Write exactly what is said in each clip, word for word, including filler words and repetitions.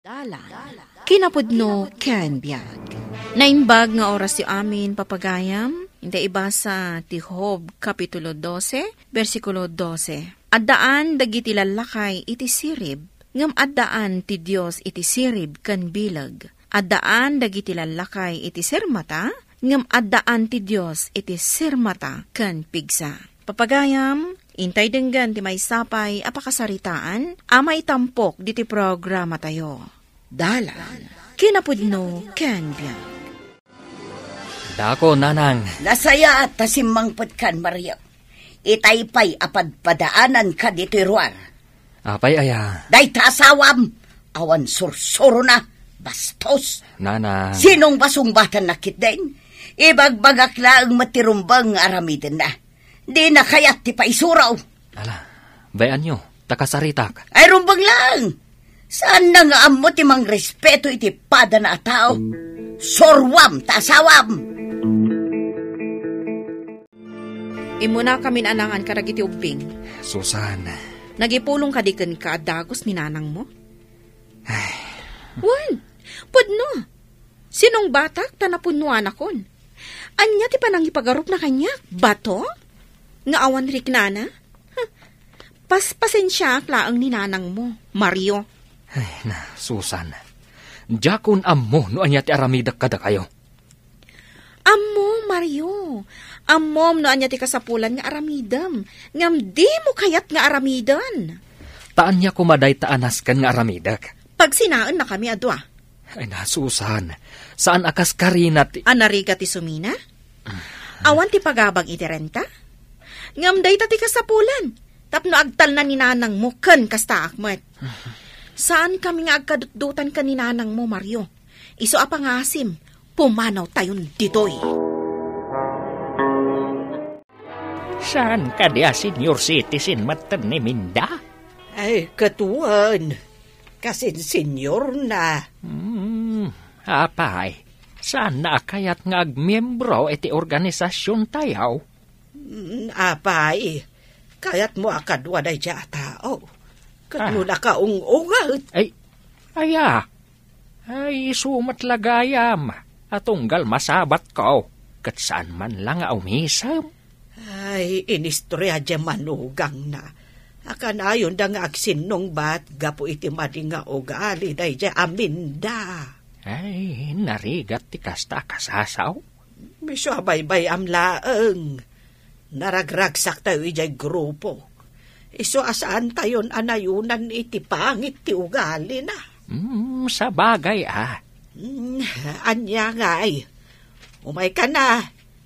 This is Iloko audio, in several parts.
Dalan. Kinapudno ken biag. Naimbag nga orasyo amin, papagayam. Inta ibasa ti Job, Kapitulo dose, bersikulo dose. Addaan dagiti lallakay iti sirib, ngem addaan ti Dios iti sirib ken bileg. Addaan dagiti lallakay iti sirmata, ngem addaan ti Dios iti sirmata ken pigsa. Papagayam, intay denggen ti maysa pay a pakasaritaan a maitampok ditoy programatayo. Dalan, kinapudno ken biag. Dako, nanang. Nasayaat ta simmangpetkan, Mario. Itay pay a padpadaananka ditoy ruar. Apay aya? Dayta asawam, awan sursurona, bastos. Nanang. Sinong basungbatanna ketdin? Ibagbagak laeng met ti rumbeng nga aramidenna. Dina kayat ti paisuro. Ala, bay-anyo, ta kasaritak. Ay, rumbeng laeng. Saanna nga ammo ti mangrespeto iti padana a tao? Surwam ta asawam. Immunakamin a nangan kadagiti ubbing. Susan. Nagipulong kadi kenka a dagus ni nanangmo? Ay. Wen, pudno. Sinungbatak ta napunnuanakon. Ania ti panangipagarupna kaniak? Bato? Nga awan riknana? Huh. Paspasensiaak laeng ni nanangmo, Mario. Ay, na, Susan. Diakon ammo no ania ti aramidek kadakayo. Ammo, Mario. Ammom no ania ti kasapulan nga aramidem, ngem dimo kayat nga aramiden. Ta ania koma dayta a nasken nga aramidek? Pagsinaennakami a dua. Ay na, Susan, saan a kas karina ti A narigat ti sumina? Awan ti pagabag iti renta? Ngem dayta ti kasapulan, tapno agtalna ni nanangmo ken kastaak met. Saankami nga agkadutdotan ken ni nanangmo, Mario. Isu a pangasim, pumanawtayon ditoy. Saan kadi a senior citizen metten ni Minda? Ay, ket wen. Kasin senior na. Hmm, apay, saanna a kayat nga agmiembro iti organisasiontayo? Mm, apay, kayatmo a kadua daydiay a tao. Ket Ah. no nakaung-unget. Ay, aya. Ay, isu met la gayam a tunggal masabatko, ket saan man la nga umisem. Ay, inistorya diay manugangna a kanayonda nga agsinnungbat gapu iti madi nga ugali daydiay a Minda. Ay, narigat ti kasta a kasasao. Isu a baybay-am laeng. Naragragsaktayo idiay grupo. Isu a saantayon a nayonan iti pangit ti ugalina. Mm, sabagay a. Mm, ania ngay? Umayka na.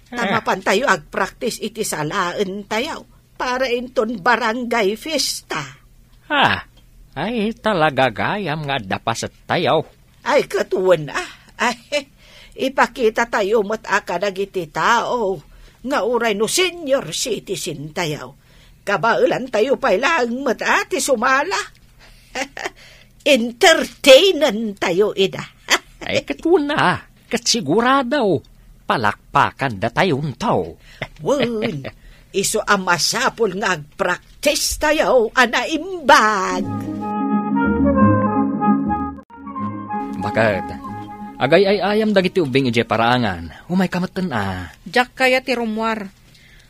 Ta Ah. mapantayo agpraktis iti salaentayo para inton barangay fiesta. Ah, ay talaga gayam nga adda pasettayo. Ay, ket wen, ah. Ay, ipakitatayo met a kadagiti tao nga uray no senior citizen tayo, kabaelantayo pay laeng met a ti sumala. Entertainentayo ida. Ay, ket wen, ah. Ket sigurado, palakpakandatayon to. Wen, isu a masapul nga agpraktis tayo a naimbag. Baket, agay-ay-ayam dagiti ubbing idiay paraangan, umayka metten a. Diak kayat ti rummuar.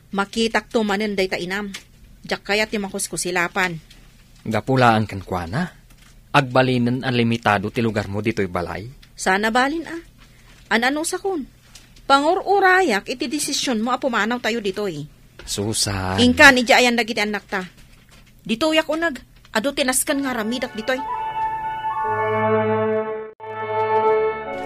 Makitakto manen dayta inam. Diak kayat ti makuskusilapan. Gapu laeng kenkuana, agbalinen a limitado ti lugarmo ditoy balay? Saan a balin a. An-anusakon. Pangur-urayak iti desisionmo a pumanawtayo ditoy. Susan. Inkan, idiay ayan dagiti annakta. Ditoyak uneg. Adu ti nasken nga aramidek ditoy.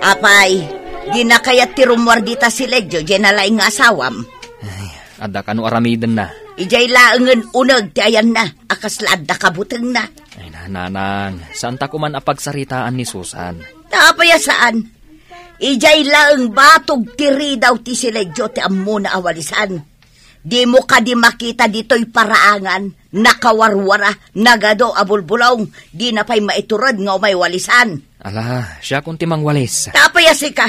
Apay, dina kayat ti rummuar dita siledio, diay nalaing nga asawam? Ay, adda kano aramidenna. Idiay laengen uneg ti ayanna, a kasla adda kabutengna. Ay, nanang, saanta koman a pagsaritaan ni Susan. Apay a saan? Idiay laeng batog ti ridaw ti siledio ti ammona a walisan. Dimo kadi makita ditoy paraangan, nakawarwara, nagadu a bulbulong, dina pay maitured nga umay walisan. Ala, siakon ti mangwalis. Apay a sika?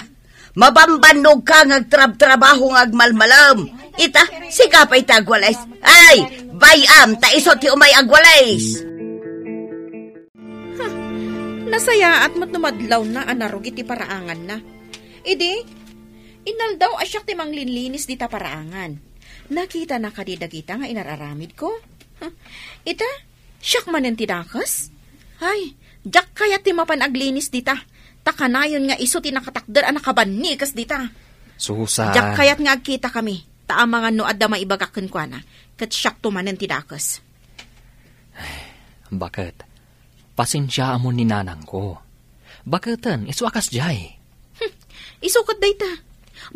Mabambannog ka nga agtrabtrabaho nga agmalmalem. Ita, sika pay ti agwalis. Ay, bay-am, ta isu ti umay agwalis. Nasayaat met no madlawna a narugit ti paraanganna. Idi, inaldaw a siak ti manglinlinis dita paraangan. Nakitana kadi dagita nga inararamidko? Huh? Ita, siak manen ti dakes? Ay, diak kayat ti mapan aglinis dita. Ta kanayon nga isu ti nakatakder a nakabannikes dita. Susan. Diak kayat nga agkitakami. Ta amangan no adda maibagak kenkuana, ket siakto manen ti dakes. Baket, pasensiaamon ni nanangko. Baketen, isu a kasdiay. Hmm, isu ket dayta.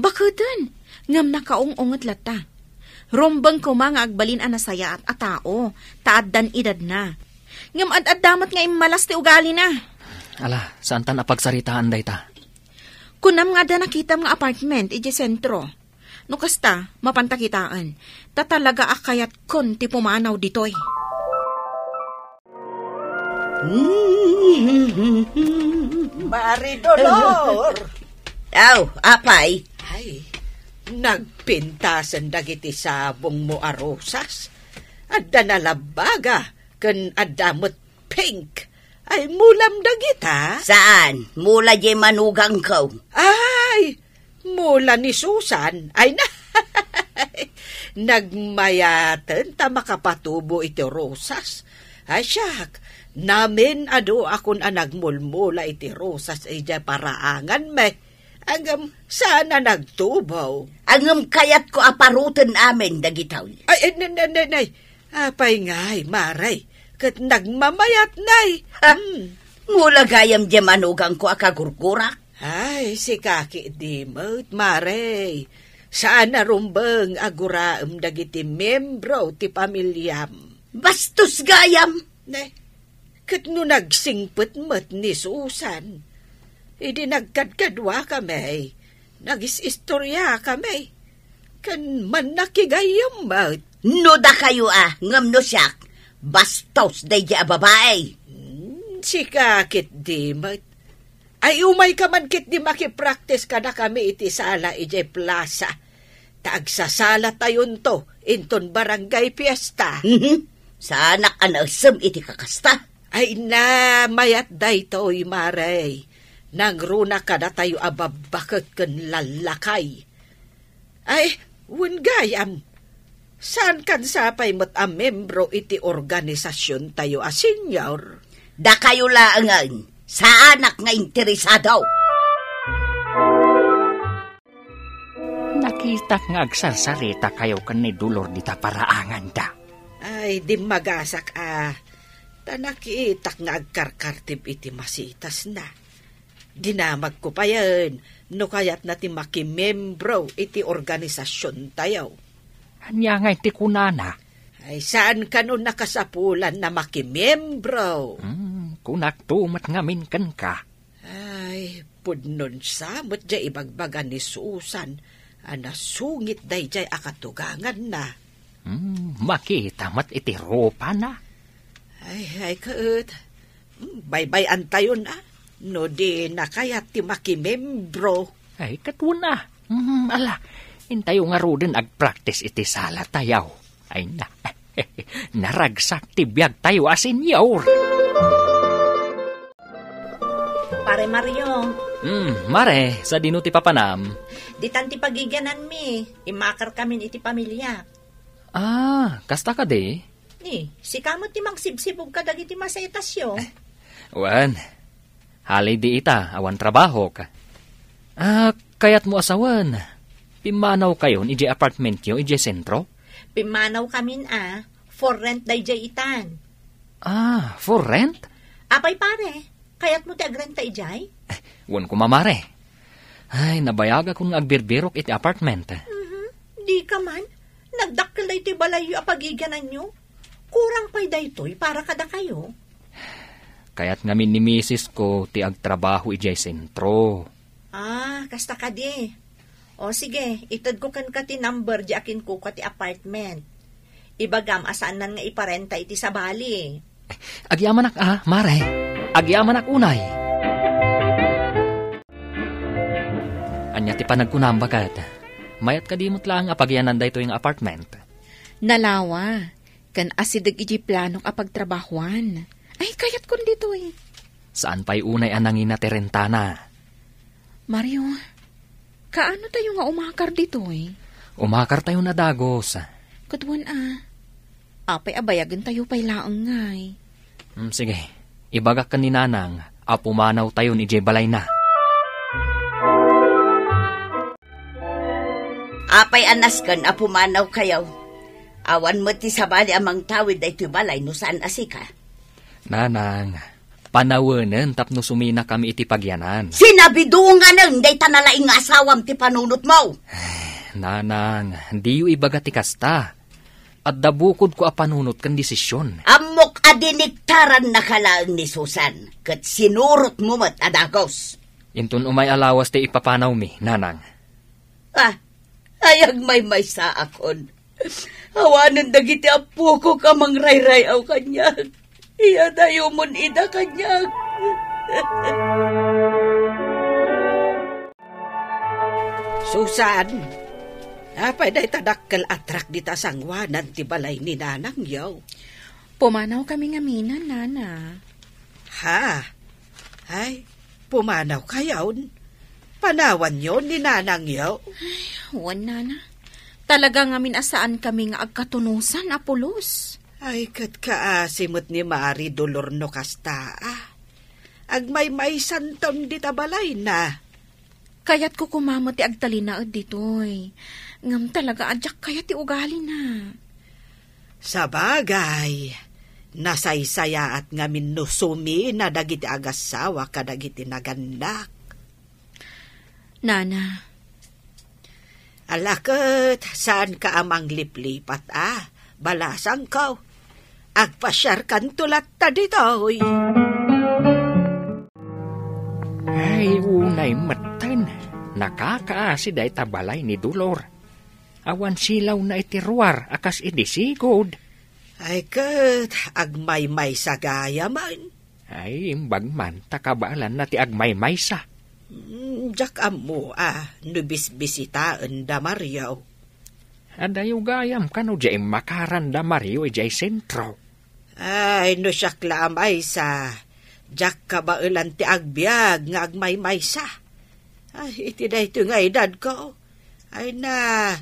Baketen, ngem nakaung-unget latta. Rumbeng koma nga agbalin a nasayaat a tao, ta addan edadna. Ngem ad-adda met nga immalas ti ugalina. Ala, saantan a pagsaritaan dayta. Kunam nga adda nakitam nga apartment idiay sentro. No kasta, mapanta kitaen. Ta talaga a kayatkon ti pumanaw ditoy. Mari Dolor! Aw, apay? Ay, nagpintasen dagiti sabongmo a rosas. Adda nalabbaga, ken adda met pink. Ay, mulam dagita? Saan? Mula diay manugangko. Ay, mula ni Susan. Ay na. Nagmayaten ta makapatubo iti rosas. Ay, siak, namin adu akon a nagmulmula iti rosas idiay paraangan, me. Ngem saan a nagtubo. Ngem kayatko a paruten amin dagitoy. Ay, eh, nay, nay, nay, nay. Apay ngay, Mare? Ket nagmamayat, nay. Ha? Hmm. Mula gayam diay manugangko a kagurgurak? Ay, sika ketdi met, Mare. Saan a rumbeng a guraem dagiti membro ti pamiliam. Bastos gayam! Ne, ket no nagsingpet met ni Susan, idi nagkadkaduakami, nagis-istoriakami, ken mannakigayyem met. No dakayo a, ngem no siak, bastos daydiay a babai. Hmm, sika ketdi met. Ay, umayka man ketdi makipraktis kadakami iti sala idiay plasa. Ta agsasalatayonto inton barangay fiesta. Mhm. Saanak a naessem iti kakasta. Ay na, mayat daytoy, Mare. Nangruna kadatayo a babbaket ken lallakay. Ay, wen gayam. Saan kan sapay met a membro iti organisasiontayo a senior? Dakayo laengen, saanak nga interesado. Nakitak nga agsarsarita kayo ken ni Dolor dita paraanganda. Ay, dimmagasak a, ta nakitak nga agkarkartib iti masitasna. Dinamagko payen no kayatna ti makimembro iti organisasiontayo. Ania ngay ti kunana? Ay, saan kano nakasapulan a makimembro? Hmm, kunakto met ngamin kenka. Ay, pudnon sa met diay ibagbaga ni Susan a nasungit daydiay a katuganganna. Hmm, makita met iti rupana. Ay, ay, ket, hmm, baybay-antayon, a, no dina kayat ti makimembro. Ay, ket wen a. Hmm, ala, intayo ngaruden agpraktis iti salatayo. Ay na, naragsak ti biagtayo a senior. Pare Mario. Hmm, Mare, sadino ti papanam? Ditan ti pagigiananmi, immakarkamin iti pamiliak. Ah, kasta kadi? Ni, sika met ti mangsibsibug kadagiti masetasyo. Wen, hali di ita, awan trabahok. Ah, kayatmo a sawen, pimmanawkayon idiay apartmentyo idiay sentro? Pimmanawkamin a, for rent daydiay itan. Ah, for rent? Apay pare, kayatmo ti agrenta idiay? Wen koma, Mare. Ay, nabayagakon nga agbirbirok iti apartment. Mhm. Dika man, nagdakkel daytoy balayyo a pagigiananyo. Kurang pay daytoy para kadakayo. Kayat ngamin ni misis ko ti agtrabaho idiay sentro. Ah, kasta kadi. O sige, itedko kenka ti number di akinkukua ti apartment. Ibagam a saannan nga iparenta iti sabali. Agyamanak a, Mare. Agyamanak unay. Ania ti panagkunam, baket? Mayat kadi met laeng a pagianan daytoy nga apartment? Nalawa, ken asideg idiay planok a pagtrabahuan. Ay, kayatkon ditoy. Saan pay unay a nangina ti rentana. Mario, kaano tayo nga umakar ditoy? Umakar tayo na dagus. Ket wen a, apay a bayagen tayo pay laeng ngay? Hmm, sige. Ibagak ken ni Nanang a pumanaw tayon idiay balayna. Apay a nasken a pumanaw kayo? Awan met ti sabali a mangtawid daytoy balay no saan a sika. Nanang, panawenen tapno suminakami iti pagyanan. Sinabidonganen dayta nalaing nga asawam ti panunotmo. Nanang, diyo ibaga ti kasta. Adda bukodko a panunot ken desisyon. Ammok a diniktarannaka laeng ni Susan, ket sinurotmo met a dagus. Inton umay a lawas ti ipapanawmi, Nanang. Ah, ay agmaymaysaakon. Awanen dagiti appokok a mangrayray-aw kaniak. Iyadayomon ida kaniak. Susan, apay dayta dakkel a trak dita sangoanan ti balay ni nanangyo? Pumanawkami ngamin, Nana. Ha? Ay, pumanawkayon? Panawanyo ni nanangyo? Ay, wen, Nana. Talaga ngamin a saankami nga agkatunosan a pulos. Ay, ket kaasi met ni Mari Dolor no kasta, a. Agmaymaysanton dita balayna. Kayatko koma met ti agtalinaed ditoy. Ngem talaga a diak kayat ti ugalina. Sabagay, nasaysayaat ngamin no sumina dagiti agassawa kadagiti nagannak. Nana. Ala ket, saanka a mangliplipat, a? Balasangko. Agpasiarkanto latta ditoy. Ay, unay metten. Nakakaasi dayta balay ni Dolor. Awan silawna iti ruar a kas idi sigud. Ay ket, agmaymaysa gayamen. Ay, imbag man ta kabaelanna ti agmaymaysa. Mm, diak ammo a no bisbisitaen da Mario. Adayo gayam kano diay immakaran da Mario idiay sentro. Ay, no siak la a maysa, diak kabaelan ti agbiag nga agmaymaysa. Ay, iti daytoy nga edadko, ay na,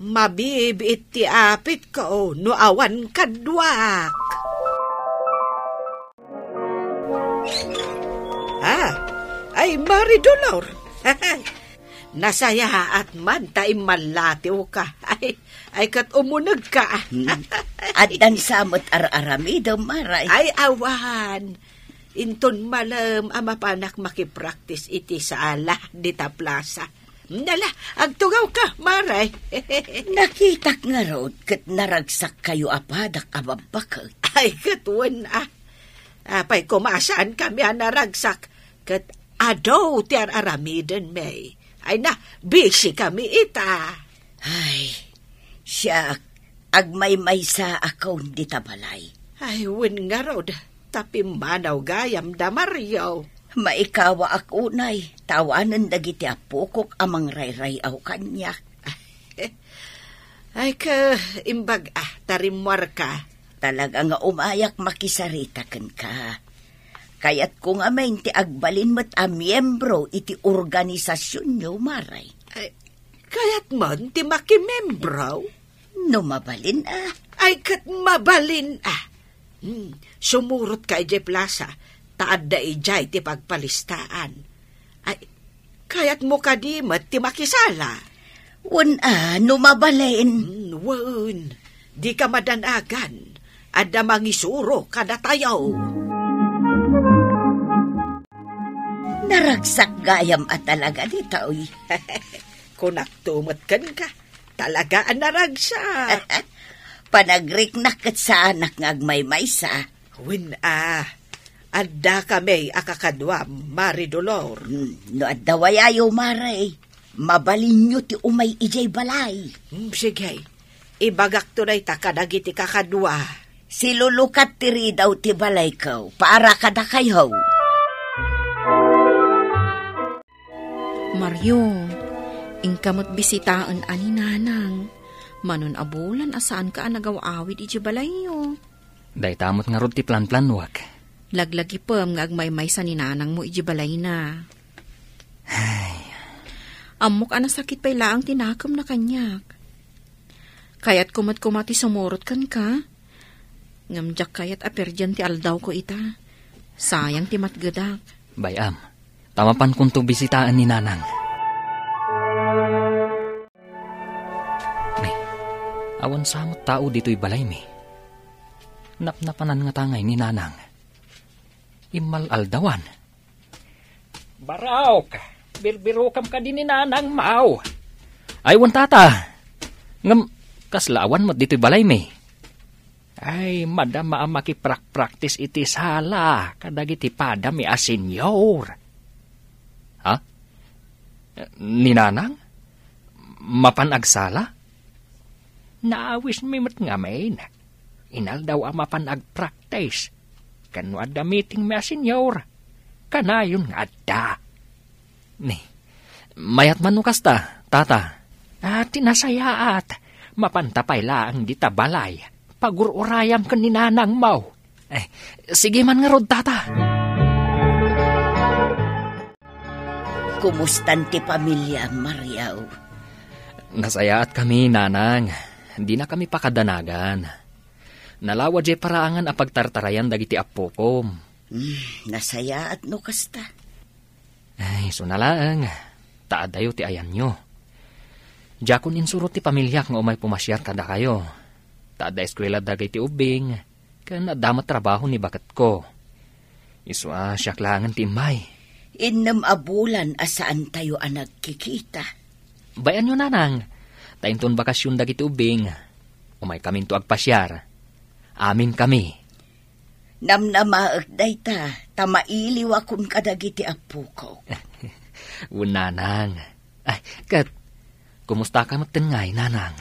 mabibiit ti apitko no awan kaduak. Ah, ay, Mari Dolor. Nasayaat man ta immallatiwka. Ay, ay, ket umunegka. Hmm. Addan sa met ar-aramidem, Mari. Ay, awan. Inton malem a mapanak makipraktis iti sala dita plasa. Nala, agtugawka, Mari. Nakitak ngarud ket naragsakkayo a padak a babbaket. Ay, ket wen a. Apay koma a saankami a naragsak, ket adu ti ar-aramidenmi. Ay na, bisikami ita. Ay, siak, agmaymaysaakon dita balay. Ay, wen ngarud, ta pimmanaw gayam da Mario. Maikawaak unay, ta awanen dagiti appokok a mangrayray-aw kaniak. Ay, ka, imbag a, ta rimmuarka. Talaga nga umayak makisarita kenka. Kayatko ngamin ti agbalin met a miembro iti organisasionyo, Mari. Ay, kayatmon ti makimembro? No mabalin a. Ay, ket mabalin a. Hmm, sumurotka idiay plasa, ta adda idiay ti pagpalistaan. Ay, kayatmo kadi met ti makisala? Wen a, no mabalin. Hmm, wen, dika madanagan. Adda mangisuro kadatayo. Naragsak gayam a talaga ditoy. Kunakto met kenka, talaga a naragsak. Panagriknak ket saanak nga agmaymaysa. Wen a, adda kami a kakaduam, Mari Dolor. Hmm, no adda wayayo, Mari, mabalinyo ti umay idiay balay. Hmm, sige. Ibagakto dayta kadagiti kakadua. Silulukat ti ridaw ti balayko para kadakayo. Mario, inka met bisitaen a ni Nanang. Manon a bulan a saanka a nagaw-awid idiay balayyo. Dayta met ngarud ti planplanuak. Laglagipem nga agmaymaysa ni nanangmo iti balayna. Ay. Ammok a nasakit pay laeng ti nakemna kaniak. Kayatko met koma ti sumurot kenka. Ngem diak kayat a perdian ti aldawko ita. Sayang ti matgedak. Bay-am, ta mapankonto bisitaen ni Nanang. Nay, awan sa met tao ditoy balaymi. Napnapanan ngata ngay ni Nanang. Immal-aldawan. Baraok, birbirokam kadi ni Nanangmo? Ay, wen, Tata. Ngem, kasla awan met ditoy balaymi. Ay, madama a makiprakpraktis iti sala kadagiti padami a senior. Ha? Ni Nanang? Mapan agsala? Naawismi met ngamin. Inaldaw a mapan agpraktis. Ken no adda meetingmi a senior, kanayon nga adda. Ni, mayat man no kasta, Tata? Ah, ti nasayaat, mapanta pay laeng dita balay. Pagur-urayam ken ni Nanangmo. Eh, sige man ngarud, Tata. Kumustan ti pamiliam, Mario? Nasayaatkami, Nanang. Dinakami pakadanagan. Nalawa diay paraangan a pagtartarayan dagiti appokom. Hmm, nasayaat no kasta. Ay, isu na laeng. Ta adayo ti ayanyo. Diakon insurot ti pamiliak nga umay pumasiar kadakayo. Ta adda eskuela dagiti ubbing, ken adda met trabaho ni baketko. Isu a siak laengen ti immay. Innem a bulan a saantayo a nagkikita. Bayanyo, Nanang. Ta inton bakasion dagiti ubbing, umaykaminto agpasiar. Aminkami. Namnamaek dayta, ta mailiwakon kadagiti appoko. Wen, Nanang. Ay, ket, kumusta ka metten ngay, Nanang?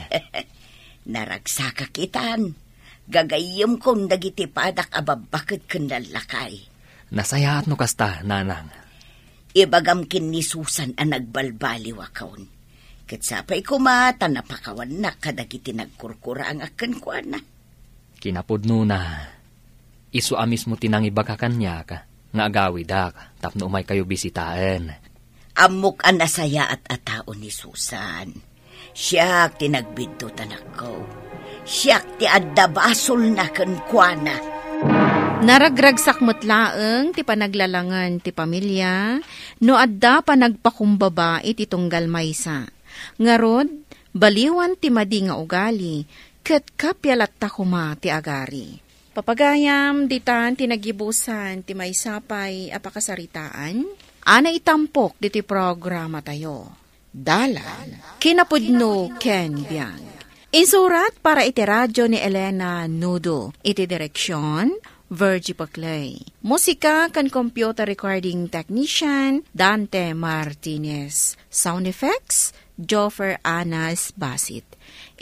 Naragsakak itan. Gagayyemkon dagiti padak a babbaket ken lallakay. Nasayaat no kasta, Nanang. Ibagam ken ni Susan a nagbalbaliwakon. Ket sapay koma ta napakawannak kadagiti nagkurkurangak kenkuana. Kinapudnona, isu a mismo ti nangibaga kaniak nga agawidak tapno umaykayo bisitaen. Ammok a nasayaat a tao ni Susan. Siak ti nagbiddut, anakko. Siak ti adda basolna kenkuana. Naragragsak met laeng ti panaglalangen ti pamilia no adda panagpakumbaba iti tunggal maysa. Ngarud, baliwan ti madi nga ugali, ket kappia latta koma ti agari. Papagayam, ditan ti nagibusan ti maysa pay a pakasaritaan a naitampok ditoy programatayo. Dalan, kinapudno ken biag. Insurat para iti radio ni Elena Nudo. Iti direksyon, Virgie Paclay. Musika ken computer recording technician, Dante Martinez. Sound effects, Joffer Anas Basit.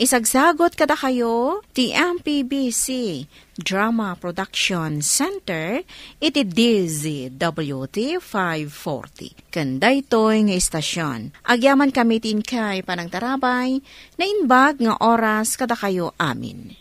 Isagsagot kadakayo ti M P B C Drama Production Center iti D Z W T five forty. Ken daytoy nga istasyon, agyaman kami ti inkay panangtarabay, naimbag nga oras kadakayo amin.